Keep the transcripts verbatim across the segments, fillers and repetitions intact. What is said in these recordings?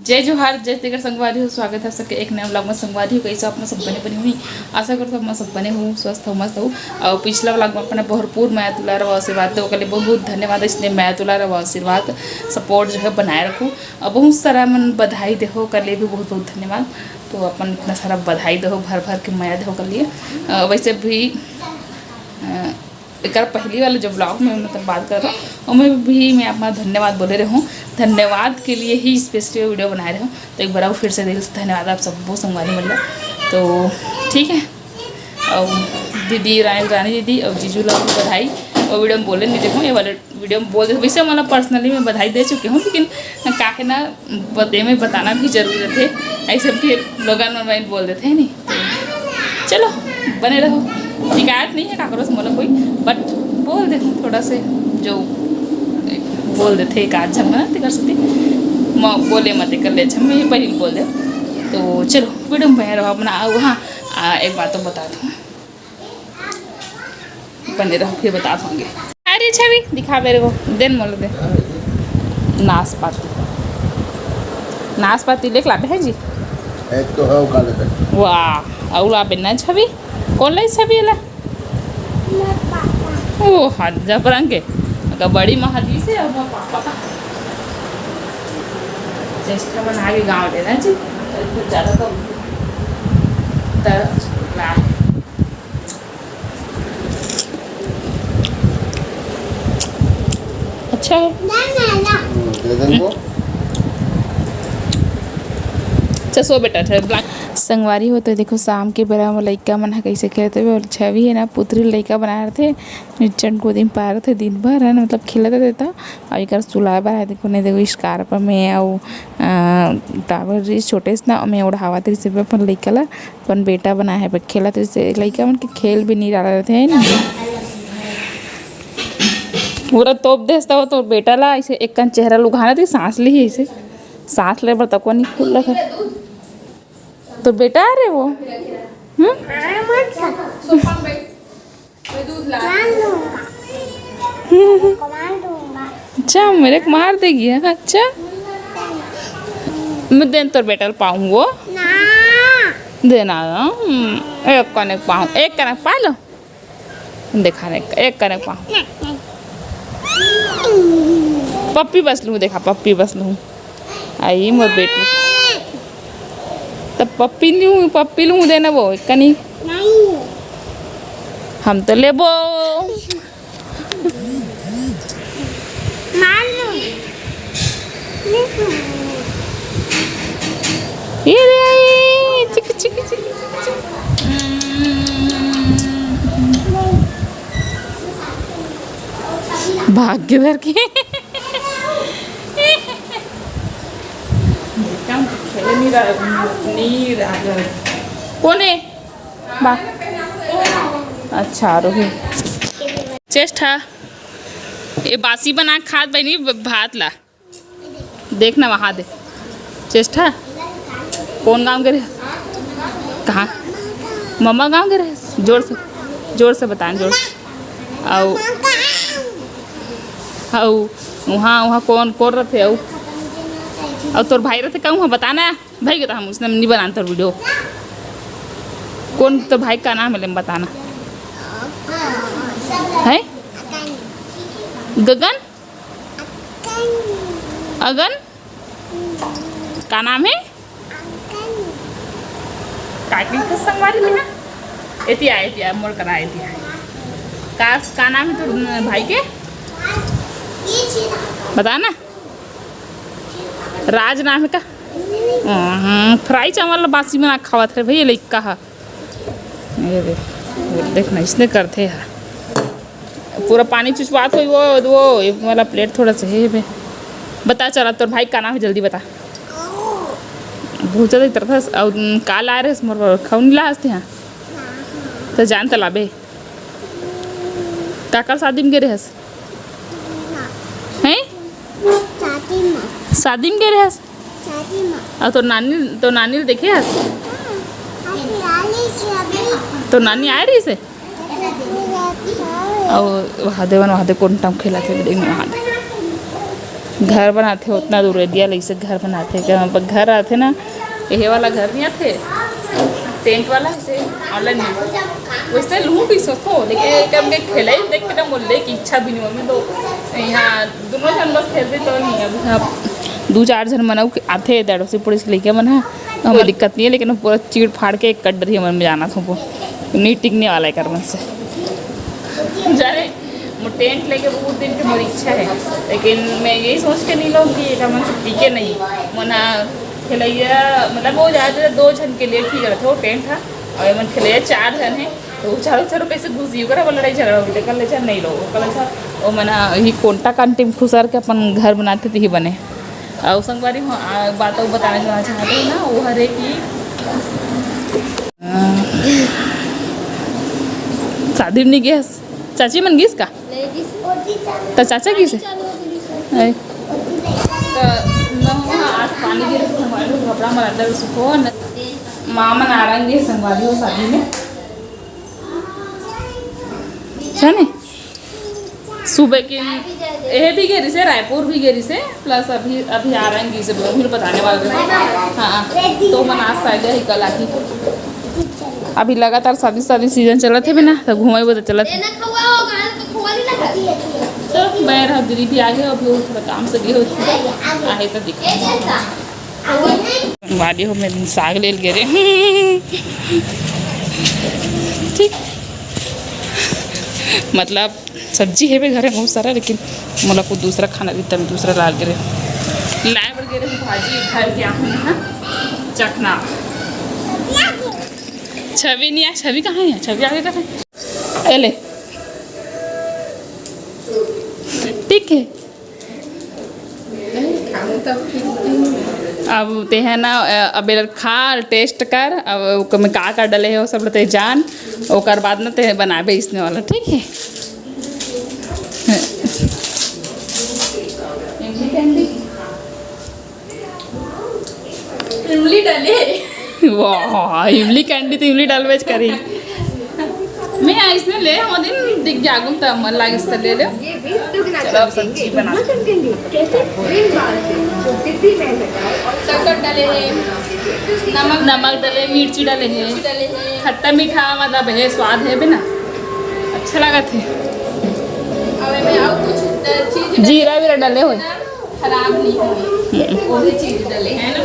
जय जोहार, जय छत्तीसगढ़ संगवारी हो, स्वागत है आप सबके एक नया vlog में। संगवारी हो, कैसे आप मन सब बने बनी हुई? आशा करत हो आप मन सब बने हो, स्वस्थ हो, मस्त हो। और पिछला vlog में अपना भरपूर मया दुलार और आशीर्वाद दे, ओकर लिए बहुत बहुत धन्यवाद। इसने मया दुलार और आशीर्वाद, support जो है बनाए रखो। और बहुत सारा मन बधाई देहो, ओकर लिए भी बहुत बहुत धन्यवाद। तो अपन इतना सारा बधाई देहो, भर भर के मया देहो ओकर लिए। अ, वैसे भी, अ, एकर पहली वाला जो vlog में मतलब बात कर रहा हूँ, ओमे भी मैं अपना धन्यवाद बोले रहूँ। धन्यवाद के लिए ही special video बनाए रहूँ। तो एक बार और फिर से दिल से धन्यवाद आप सबको संगवारी मन ला। तो ठीक है, और दीदी रानी, रानी दीदी और जीजू ला भी बधाई। और video में बोले नहीं देखो, ये वाले video में बोल देते। वैसे मतलब personally मैं बधाई दे चुकी हूँ, लेकिन काहे ना बते में बताना भी जरूरी रहते, ऐसे फिर लोगन मन बोल देते हैं नहीं। चलो, बने रहो। शिकायत नहीं है काकरो से मोला कोई, but बोल देते थोड़ा से, जो बोल देते एक आध झन ना तेकर सेती, म-, बोले मत कर ले, अच्छा मैं पहले बोल दे। तो चलो, video में बने रहो अपना। हाँ, आ, एक बात तो बता दूँ, बने रहो, फिर बता दूँगी। अरे छवि, दिखा मेरे को, दे न मोला दे। नाशपाती, नाशपाती लेके लाबे है जी। एक तो है, वो खा लेते हैं। वाह, अउ लाबे ना छवि। कौन लाई छवि एला? ओ, हाथ जब रंग के। अगर बड़ी महाजी से और वो पापा का। चेष्टा बना के गाँव लेना जी। कुछ ज़्यादा तो दर्द ना है। अच्छा है। दे दे इनको। अच्छा, सो बेटा, अच्छा, black। संगवारी हो तो देखो, शाम के बेरा में लइका मन ह कइसे खेलत हे। छवि है ना, पुतरी लइका बनाए रथे, निच्चन गोदी में पारत हे दिन भर, है ना, मतलब खेलत रहता। और एक सुलाए बर है, देखो नहीं, देखो scarf में और towel रही छोटे से ना, मैं ओढ़ावत रही सिर्फ अपन लइका ला। अपन बेटा बनाए हे, खेलत रहिसे। लइका मन के खेल भी निराला रहिथे, है ना? पूरा तोप देस त वो तोर बेटा ला ऐसे एक कन चेहरा लुघाना थी, सांस ली ऐसे, सांस ले बर तको नहीं खुल रहा। तो बेटा, अरे वो, हम्म? अच्छा, मेरे को मार देगी, है? अच्छा, मैं देन तोर बेटा ल पाऊँ वो। देना, हम्म, एक कने पाऊँ, एक कने पा लो। देखा नहीं, एक कने पाऊँ। पप्पी बस लूँ, देखा, पप्पी बस लूँ। आई मोर बेटी। तब पप्पी लूँ, पप्पी लूँ देना वो, एक कनी। हम तो लेबो। मार लो। ये रे, चिक, चिक, चिक, चिक, चिक। भाग के धर के। कौन है? बा-, अच्छा, रोही। चेष्टा। ये बासी बना के खात बनी ब-, भात ला। देख ना वहाँ दे। चेष्टा। कौन गाँव गे रहे? कहाँ? मम्मा गाँव गे रहे? जोर से, जोर से बताएं, जोर से। अउ, अउ, वहाँ, वहाँ कौन, कौन रथे? अउ, अउ तोर भाई रथे कहूँ, हाँ, बताना। भाई के तो हम उसने नहीं बनान तोर video। कौन तो भाई का नाम है, ले बताना। है? गगन? अगन? का नाम है? काकी के संगवारी में है? एती आ, एती आ, मोर करा एती आ। का, का नाम है तोर भाई के? बताना। राज नाम है का? हम्म, fry चावल बासी बना खावत है भैया, लइका हा। ये देख, ये देख ना, इसने करते हैं। पूरा पानी चुचवात होई वो, वो, ये वाला plate थोड़ा सा है बे। बता चला, तोर भाई का नाम है, जल्दी बता। बहुत ज़्यादा इतर था, और, उम, का लाए रहे, मोर बर खाऊ नहीं ला हंसते हैं। तो जान तला बे। काकर शादी में गे रहस? हैं? शादी में। शादी में गे रहस? शादी में। और तो नानी, तो नानी ल देखे हस? हाँ, अभी आ रही थी अभी। तो नानी आ रही से? अभी आ रही थी। और वहाँ देवन, वहाँ दे कौन टाइम खेला थे, देख वहाँ दे। घर बनाथे, उतना दूर एरिया ले से घर बनाथे। क्या मतलब, घर आथे ना, ये वाला घर नहीं आथे, टेंट वाला, इसे ऑनलाइन में वैसे लूँ भी सोचो, लेकिन एक हमके खेले देख के ना, मोर ले की इच्छा भी नहीं, मम्मी तो यहाँ दोनों जन बस खेलते तो नहीं। अब हाँ, दो चार जन मन अउ आथे, दड़ोसी पड़ोसी लइका मन ह, तो हमें दिक्कत नहीं है, लेकिन वो पूरा चीड़ फाड़ के एक कट डरिया मन में जाना था वो, नहीं टिकने वाला है कर मन से। जाने, मोर टेंट लेके बहुत दिन के मोर इच्छा है, लेकिन मैं यही सोच के नहीं लूँ कि एकर मन से टिके नहीं। मोना खेलैया, मतलब वो ज़्यादा दो जन के लिए ठीक रहता वो टेंट था, और एमन खेलैया चार जन है, तो वो चारों चारों कैसे घुस गई, ओकरा बर लड़ाई झगड़ा हो गई, कल अच्छा नहीं लो, कल अच्छा वो मना ही कोंटा कांटी में खुसर के अपन घर बनाते थे ही बने। और संगवारी हो, आ, बात और बताने जाना चाहते हैं ना, वो हरे की शादी में नहीं गए, चाची मन गिस का? त चाचा गिस है? है। त न हुआ, आज पानी गिरे तो हमारे लोग कपड़ा मर अंदर सुखो न। माँ मन आ रहा है संगवारी हो शादी में। जाने? सुबह के ये भी गे रिसे, रायपुर भी गे रिसे, प्लस अभी, अभी आ रहे हैं से बोलो, फिर बताने वाले हैं। हाँ, तो मन आज साइड ही कल आती। अभी लगातार शादी, शादी सीजन चलत है ना, तो घूमे वो तो चलत है। तो मैं रहा, दीदी भी आ गए, अभी वो थोड़ा काम से गए हो, आए तो दिखा। वाली हो, मैं साग ले गे रे। ठीक, मतलब सब्जी है भी घर में बहुत सारा, लेकिन मोला कुछ दूसरा खाना भी तब दूसरा ला गे रे, लाए बर गे रे भाजी घर के आहूँ ना चखना। छवि नहीं आया, छवि कहाँ है? छवि आगे कहाँ है? ए ले, ठीक है। अब ते है ना, अ, अब एला खा, टेस्ट कर, अब ओकर में का का डले है वो सब ते जान, ओकर बाद ना ते बनाबे इसने वाला, ठीक है? इमली डले। वाह, इमली कैंडी तो इमली डालबेच करी। मैं इसने ले, वो दिन दिख जागुम त मन लागिस त ले ले। चलो, अब सब्जी बना। शक्कर डाले हैं, नमक, नमक डाले, मिर्ची डाले हैं, खट्टा मीठा मतलब है, स्वाद है बिना, अच्छा लगा थे। जीरा वीरा डाले हो? खराब नहीं हो, वो भी चीज डाले हैं ना।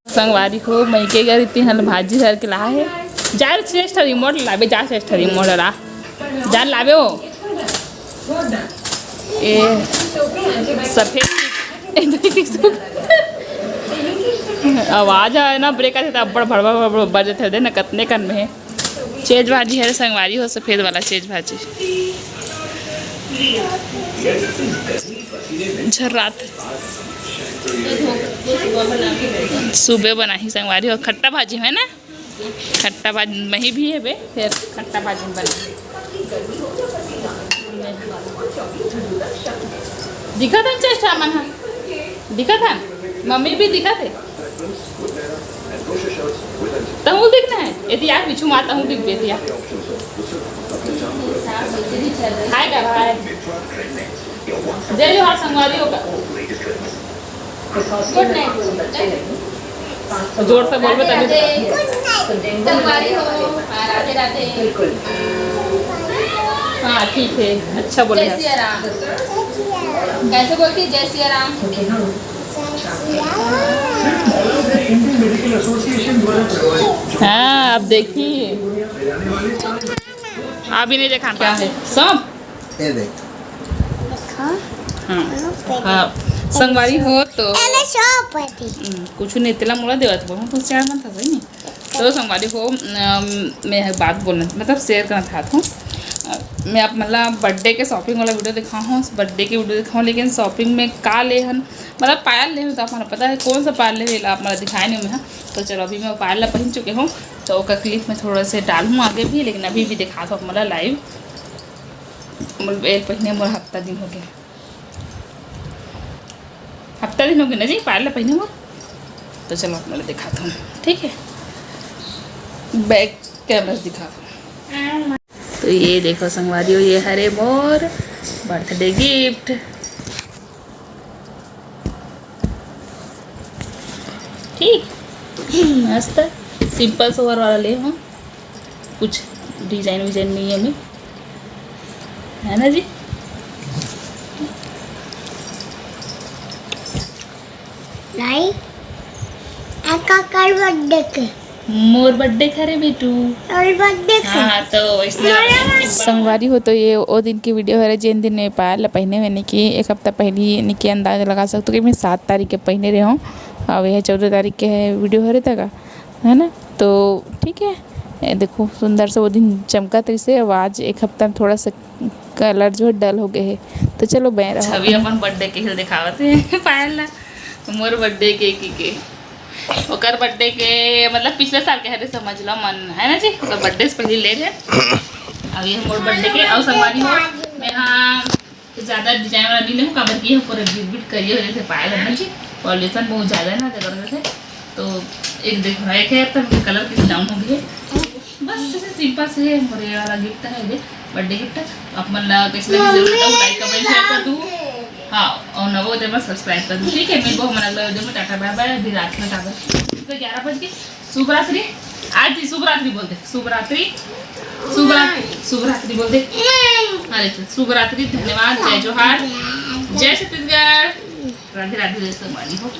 संगवारी हो, मइके गे रिहिस हन भाजी धर के लाहे। जा रे श्रेष्ठ रिमोट लाबे, जा श्रेष्ठ रिमोट ला। जा लाबे हो। ए, सफेद। आवाज आए ना, ब्रेक आथे त अब्बड़ भड़बड़ भड़बड़ बज जाथे, दे ना कतने कन में हे। चेज भाजी हरे संगवारी हो, सफेद वाला चेज भाजी। झर्रात। सुबह बनाही संगवारी हो, खट्टा भाजी है ना? खट्टा भाजी मही भी है बे, फिर खट्टा भाजी बना। दिखत हन चेष्टा मन ह, दिखत हन, मम्मी भी दिखत है। तहूँ दिखना है, यदि आप पीछू मार तहूँ दिख बेतिया। हाय का भाई। जय जोहार संगवारी हो का। गुड नाइट। जोर से बोलबे तभी तो। संगवारी हो। हाँ, राधे राधे। हाँ, ठीक है, अच्छा बोले जय हैं। सिया राम। कैसे बोलती है? जय सिया राम। हाँ, अब देखिए। अभी नहीं देखा क्या है? सब? ये देख। हाँ। हाँ। हाँ। संगवारी हो तो। एले शॉप है थी। हम्म, कुछ नहीं, तेला मोला देवत, बहुत होशियार मन था, सही नहीं। तो संगवारी हो, अम, मैं एक बात बोलना, मतलब, शेयर करना चाहत हूँ। अ, मैं आप, मतलब, बर्थडे के शॉपिंग वाला वीडियो दिखा हूँ, बर्थडे के वीडियो दिखा हूँ, लेकिन शॉपिंग में का ले हन, मतलब, पायल ले हन, तो आप, मतलब, पता है कौन सा पायल ले हन, आप, मतलब, दिखाए नहीं मैं। तो चलो, अभी मैं पायल ला पहन चुके हूँ, तो ओकर क्लिप में थोड़ा से डालूँ आगे भी, लेकिन अभी भी दिखा दो, मतलब, लाइव। मोर बेल पहिने मोर हफ्ता दिन हो गया, हफ्ता दिन हो गया ना जी, पायल ला पहिने मोर। तो चलो, आप मोला दिखाता हूँ, ठीक है, बैक कैमरा से दिखाता हूँ। तो ये देखो संगवारी हो, ये हरे मोर बर्थडे गिफ्ट। ठीक, मस्त simple सोबर वाला ले हँव, कुछ design विजाइन नहीं है में, है ना जी? नहीं, एका कर birthday के। मोर birthday करे बेटू। मोर birthday के। हाँ, तो इसलिए संगवारी हो, तो ये ओ दिन के video हरे, जेन दिन मैं पायल ला पहिने हँव, यानी कि एक हफ्ता पहिली, यानी कि अंदाज लगा सकथो कि मैं सात तारीख के पहिने रहेंव, अउ ये चौदह तारीख के video हरे तक, है ना? तो ठीक है, ये देखो, सुंदर से ओ दिन चमकत रहिसे, अउ आज एक हफ्ता में थोड़ा सा colour जो है dull हो गए है। तो चलो, बने रहो। छवि अपन birthday के हिल दिखावत हे पायल ला, मोर birthday के, की के, ओकर birthday के, मतलब पिछले साल के हरे, समझ लो मन, है ना जी, ओकर birthday से पहले ले रहे। अब ये मोर birthday के, अउ संगवारी हो, मैं हाँ तो ज़्यादा design वाला नहीं लेहूँ, काबर कि ये पूरा गिर गिट करिए हो जैसे पायल है ना जी, pollution बहुत ज़्यादा है ना, जगह से। तो एक देखो, एक है तो colour किस down हो गई है। बस ऐसे simple से है, मोर ये वाला gift है, ये birthday gift। आप मन ला कैसे लगी जरूर बताओ, like comment share कर दो। हाँ, और नवो दे बस subscribe कर दो, ठीक है? मिलबो हमन अगला video में, टाटा bye bye। अभी रात में टाटा, तो ग्यारह बज गए। शुभ रात्रि, आज ही शुभ रात्रि बोल दे, शुभ रात्रि, शुभ रात्रि, शुभ रात्रि बोल दे। अरे चल, शुभ रात्रि, धन्यवाद, जय जोहार, जय छत्तीसगढ़, राधे राधे, जय संगवारी हो।